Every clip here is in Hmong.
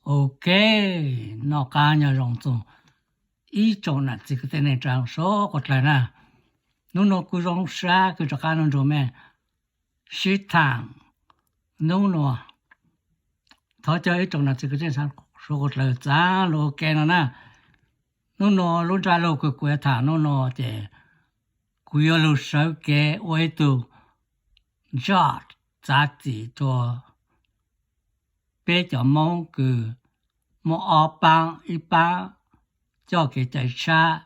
Ok, noj qab nyob zoo txog ib tsoom nam txiv kwv tij neej tsa suav qhuav dlawg na. Hnub no kuv zoo sab kws rov qab nrog mej sib thaam hnub no. Thov caw ib tsoom nam txiv kwv tij suav qhuav dlawg txav lug ua ke no na. Hnub no lub ntsab lug kws kuv yuav thaam hnub no ces kuv yuav lug sawv kev ua ib tug zaj txav txim rua peb cov Moob kws muaj ob paab, ib paab coj kev cai tshab,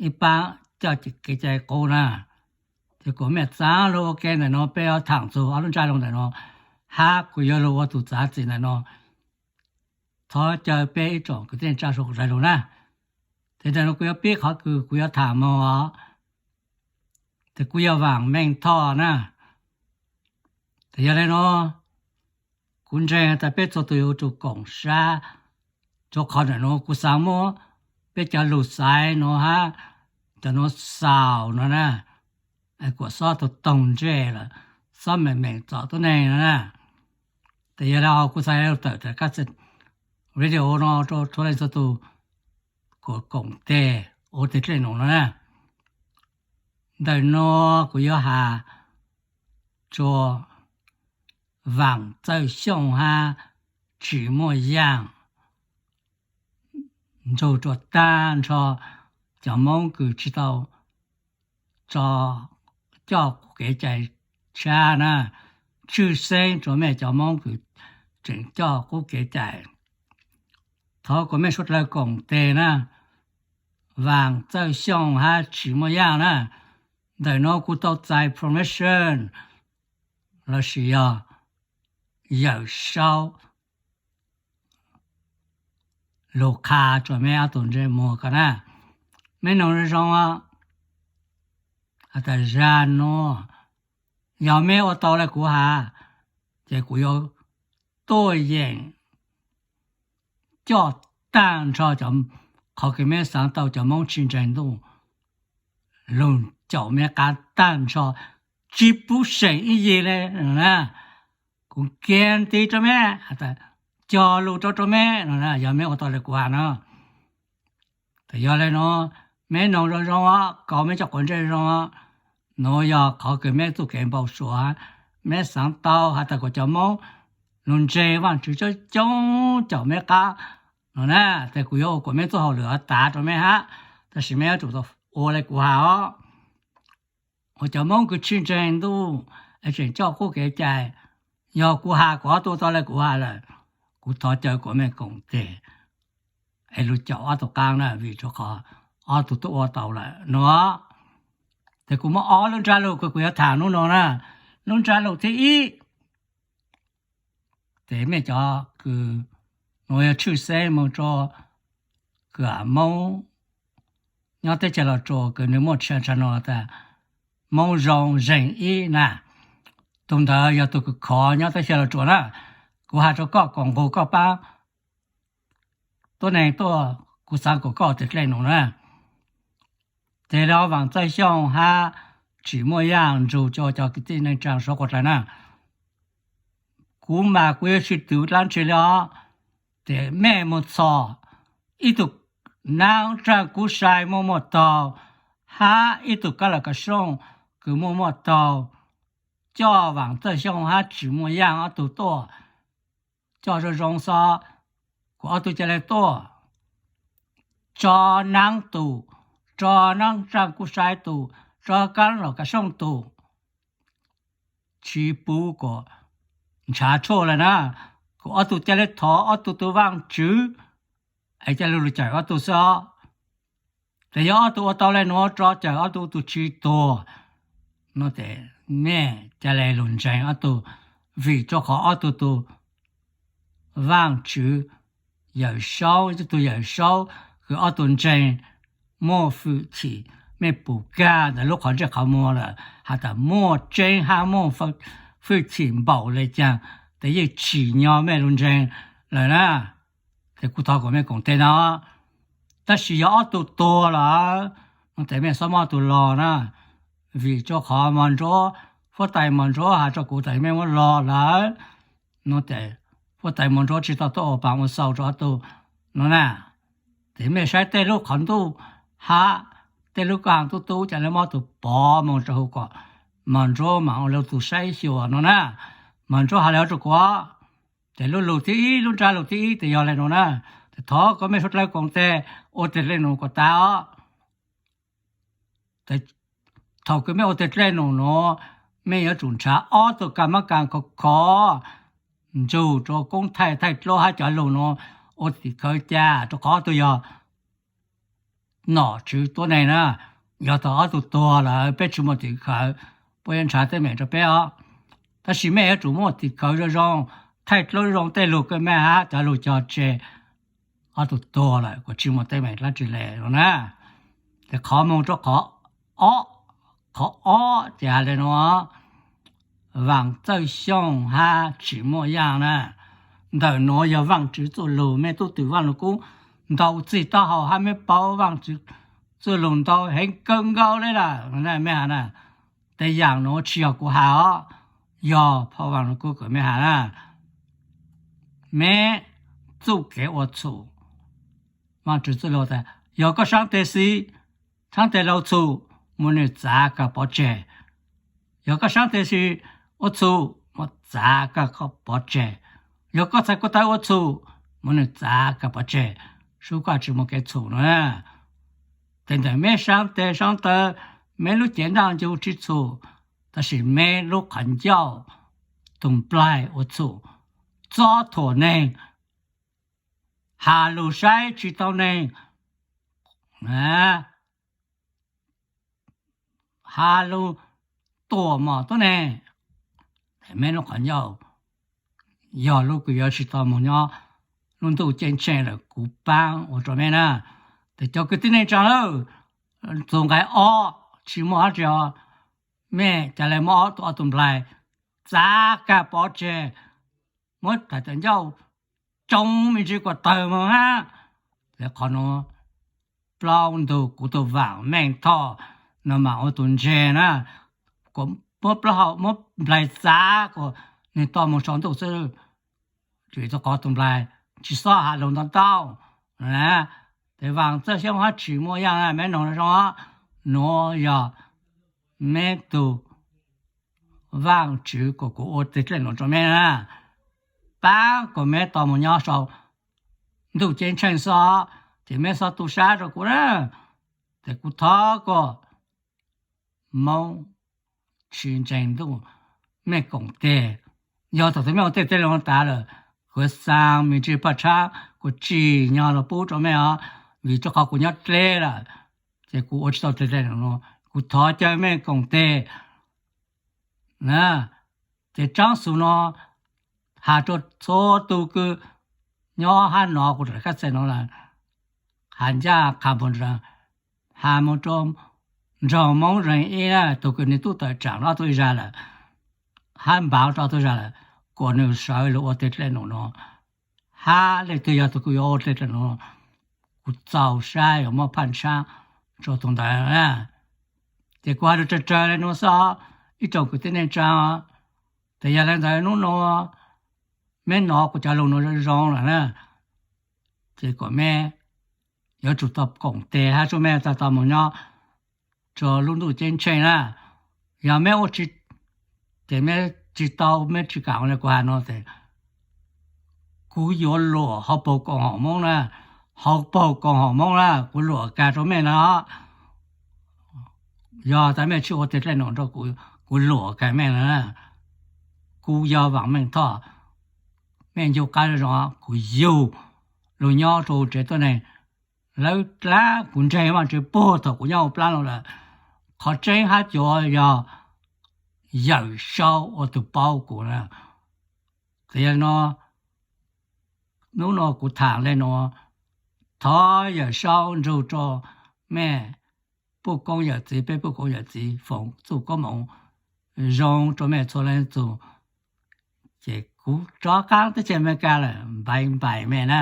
ib paab coj kev cai qub na. Ces kuv mej txav lug ua ke ntawm no, peb yuav thaam txug ob lub ntsab lug ntawm no, hab kuv yuav lug ua tug txav txim ntawm no. Thov caw peb ib tsoom kwv tij neej tsa suav qhuav dlawg lug na. Ces ntawm no kuv yuav pib qhov kws kuv yuav thaam moog os. Ces kuv yog Vaam Meej Thoj na. Ces yog le no, kuv ntseeg tas peb txhua tug yuav tsum koom sab, rua qhov ntawm no kuv xaav muab peb cov lug xaiv no hab cov nuav xaus no na, kuas xob tau toog ntsej lawm, xob meem meem txom tuab neeg no na. Ces yog le kuv xaav tawm tas kab xej video no rua txhua leej txhua tug kuas koom teg ua teg dlej num no na. Ntawm no kuv yuav has rua Vaam Txawj Xyooj hab Tsis Muaj Yaaj nrug rua taag nrho cov Moob kws tsis tau tso coj qub kev cai tshab na, tshwj xeeb rua mej cov Moob kws tseem coj qub kev cai. Thov kuas mej suav dlawg koom teg na, Vaam Txawj Xyooj hab Tsis Muaj Yaaj na. Ntawm no kuv tau txais permission lossis yog Yawm Saub lug qha rua meb ob tug ntsej muag ko na. Meb noog zoo zoo os, has tas zag nuav yog meb ua tau le kuv has, ces kuv yuav tuaj yeem coj taag nrho qhov kws meb xaav tau cov Moob tsis ntseeg ntuj lug caum meb qab taag nrho, tsis pub seem ib yig le na. Kuv guarantee rua meb, has tas cog lug rua rua meb no na, yog meb ua tau le kuv has no. Ces yog le no, meb noog zoo zoo os, kaus meb cov quav ntsej zoo os. Nuav yog qhov kws meb txuj kev npau suav, meb xaav tau has tas kuas cov Moob lug ntseeg Vaajtswv coob coob caum meb qab no na, ces kuv yuav ua kuas meb txuj hauj lwm tav rua meb hab, tab sis meb yuav tsum tau ua le kuv has os. Ua cov Moob kws tsis ntseeg ntuj es tseem coj qub kev cai, yog kuv has kuas ob tug ua tau le kuv has lawm, kuv thov caw kuas mej koom teg es lug caum ob tug qaab na, vim rua qhov ob tug tuaj ua tau lawm no. Ces kuv muaj ob lub ntsab lug kws kuv yuav thaam nub no na. Lub ntsab lug thib ib, ces mej cov kws nuav yog tshwj xeeb moog rua kws Moob nyob teb chaws Los Tsuas kws nwg muaj tshaj tshav no tas Moob Zoo Zeeg Ib na. Tug ntawd yog tug kws khov nyob teb chaws Los Tsuas na. Kuv has rua koj koom nqug koj paab tuab neeg tuaj, kuv xaav kuas koj teg dlej num na. Ces le Vaam Txawj Xyooj hab Tsis Muaj Yaaj nrug rua cov kwv tij neej tsaa suav qhuav dlawg na. Kuv mas kuv yuav tsi twv dlaab tsi le os. Ces mej moog txhos ib tug naab tsaaj kub sai muaj muaj taug hab ib tug kab lawm kav xyooj kws muaj muaj taug, coj Vaam Txawj Xyooj hab Tsis Muaj Yaaj ob tug tuaj, coj zoo zoo xwb, kuas ob tug ca le tuaj, tso naab tug, tso naab tsaaj kub sai tug, tso kab lawm kav xyooj tug, tsi pub kuas ntshav tshuaj le na, kuas ob tug ca le thov ob tug tug Vaajtswv es ca le lug cawm ob tug xwb os. Ces yog ob tug ua tau le nuav rov cawm ob tug tug tsi tuag no ces mej ca le lug ntseeg ob tug, vim rua qhov ob tug tug Vaajtswv Yawm Saub, ib tug Yawm Saub kws ob tug ntseeg muaj fwm chim, mej pum kag ntawm lub qhov ntsej qhov muag lawm has tas muaj tseeb hab muaj fwm chim npaum le caag, ces yeej tsim nyog mej lug ntseeg lawm na. Ces kuv thov kuas mej koom teg no. Tab sis yog ob tug tuag lawm no ces mej xob muab ob tug lug na, vim rua qhov mog nruab, huab tais mog nruab has rua kuv tas mej muab lug lawm no ces puab tais Muas Ntsuab tsi tau tuaj ua paas ua xaus rua ob tug no na. Ces mej saib tej lub qhov ntuj hab tej lub koj ha tub tub ca le muab tug pov moog rua huv kom Muas Ntsuab maam ua le tug saib xyuas no na. Muas Ntsuab has le rua kuv, ces lub lug thib ib, lub ntsab lug thib ib tes yog le nuav na. Ces thov koj mej suav dlawg koom tes ua tej dlej num kom tas os. Thaum kws mej ua tej dlej num nuav, mej yuav tsum nrhav ob tug kas mab kas khov khov ntsug rua koob thaij thaij dlub hab cov lug nuav ua tim khawv ca, rua qhov ob tug yog nom tswv tuab neeg na. Yog thaum ob tug tuag lawm peb tsi muaj tim khawv, puab yuav nrhav teeb meem rua peb os. Tab sis mej yuav tsum muaj tim khawv zoo zoo, thaij dlub zoo, tej lug kws mej hab cov lug cog tseg. Ob tug tuag lawm kuas tsi muaj teeb meem dlaab tsi le no na. Ces qhov moog rua qhov ob, qhov ob ces has le nuav, Vaam Txawj Xyooj hab Tsim Muaj Yaaj na. Ntawm nuav yog Vaajtswv txuj lug, mej tub twm Vaaj Lug Kub ntau txij taub hau hab mej paub Vaajtswv txuj lug ntau heev kawg nkaus le lawm mej has na. Tej yaam nuav tsi yog kuv has os, yog phauj Vaaj Lug Kub kws mej has na. Meb txuj kev ua txhum, Vaajtswv txuj lug tas yog koj saab tes xis, saab tes laug txhum, muab nwg txav kag pov tseg. Yog koj saab tes xis ua txhum, muab txav kag pov tseg. Yog koj txhais ko taw ua txhum, muab nwg txav kag pov tseg. Sub koj tsi muaj kev txhum no na. Tes ntawm meb saab tes saab taw, meb lub cev ntaaj ncu tsi txhum, tab sis meb lub qhov ncauj tug nplaig ua txhum, txob thuam neeg, has lug saib tsi tau neeg, has lug tuam mom tuab neeg. Meb lub qhov ncauj yog lub kws yuav tsi tau moog nyob lub ntuj ceeb tsheej lawm, kuv paab ua rua meb na. Tes cov kwv tij neej tsaa lawm, txug nqai ob tsi muaj dlaab tsi os, mej ca le muab ob tug, ob tug nplaig txav kag pov tseg, muab thaum tawm ncauj tsoo me ntsis kuas tawg moog hab. Tes qhov nuav plaub ntug kuv tug Vaam Meej Thoj no mas ua tug ntseg na, kuas muab plaub hau muab nplaig txav kuas nwg tau moog sau ntuj xwb, vim rua qhov tug nplaig tsi xob has lug ntau ntau. Tes Vaam Txawj Xyooj hab Tsim Muaj Yaaj na, meb noog zoo, nuav yog meb tug Vaajtswv kuas kuv ua tej dlej num rua meb na, paab kuas meb tau moog nyob sau ntuj ceeb tsheej xwb, ces meb xob tu sab rua kuv na. Tes kuv thov koj Moob tsi ntseeg ntuj, mej koom teg. Yog thaum twg mej ua tej dlej num tas lawm, kuv xaa me ntsis paj tshab kuas tsim nyog lug pub rua mej os, vim rua qhov kuv nyob dleb lawm, ces kuv ua tsi tau tej dlej num no, kuv thov caw mej koom teg. Ces tsaab xus no has rua txhua tug kws nyob hab nov kuv rov kab txhais no lawm, has ncaj qha npaum, has moog rua nraug Moob zeeg ib na, tug kws nwg tub tawm tsaam ob tug ib zag lawm, hab npav rua ob tug zag lawm, kuas nwg sawv lug ua tej dlej num no, hab leej twg yog tug kws yuav ua tej dlej num no, kuv txaus sab yuav muab phaj tshab rua tug ntawd na. Ces kuv has lug tsawg tsawg le nuav xwb, ib tsoom kwv tij neej tsaa, tes yog le ntawd nub nua meb nov kuv cov lug nua zoo zoo lawm na, ces kuas meb yuav tsum tau koom teg hab tsua mej tau tau moog nyob rua lub ntuj ceeb tsheej na. Yog meb ua tsi, ces meb tsi tau, meb tsi kaam le kuv has no tes kuv yuav luam hauv paug koom haum Moob na, hauv paug koom haum Moob na, kuv luam kag rua mej na. Yog tas mej tsi ua tej dlej num rua kuv, kuv luam kag mej na. Kuv yog Vaam Meej Thoj, mej ncu qab zoo, kuv yug lug nyob rua huv tsev tuab neeg, lawv dlaab kuv ntseeg Vaajtswv puag thaum kuv nyob huv plab lug lawm. Qhov tseeb hab cuav yog Yawm Saub ua tug paub kuv na. Tes yog le nuav, nub nua kuv thaam le nuav, thov Yawm Saub nrug rua mej puj koob yawm txiv, peb puj koob yawm txiv foom txuj koob moov zoo rua mej txhua leej txhua tug. Ces kuv rov qaab teb chaws Amelikas lawm, npaiv npais mej na.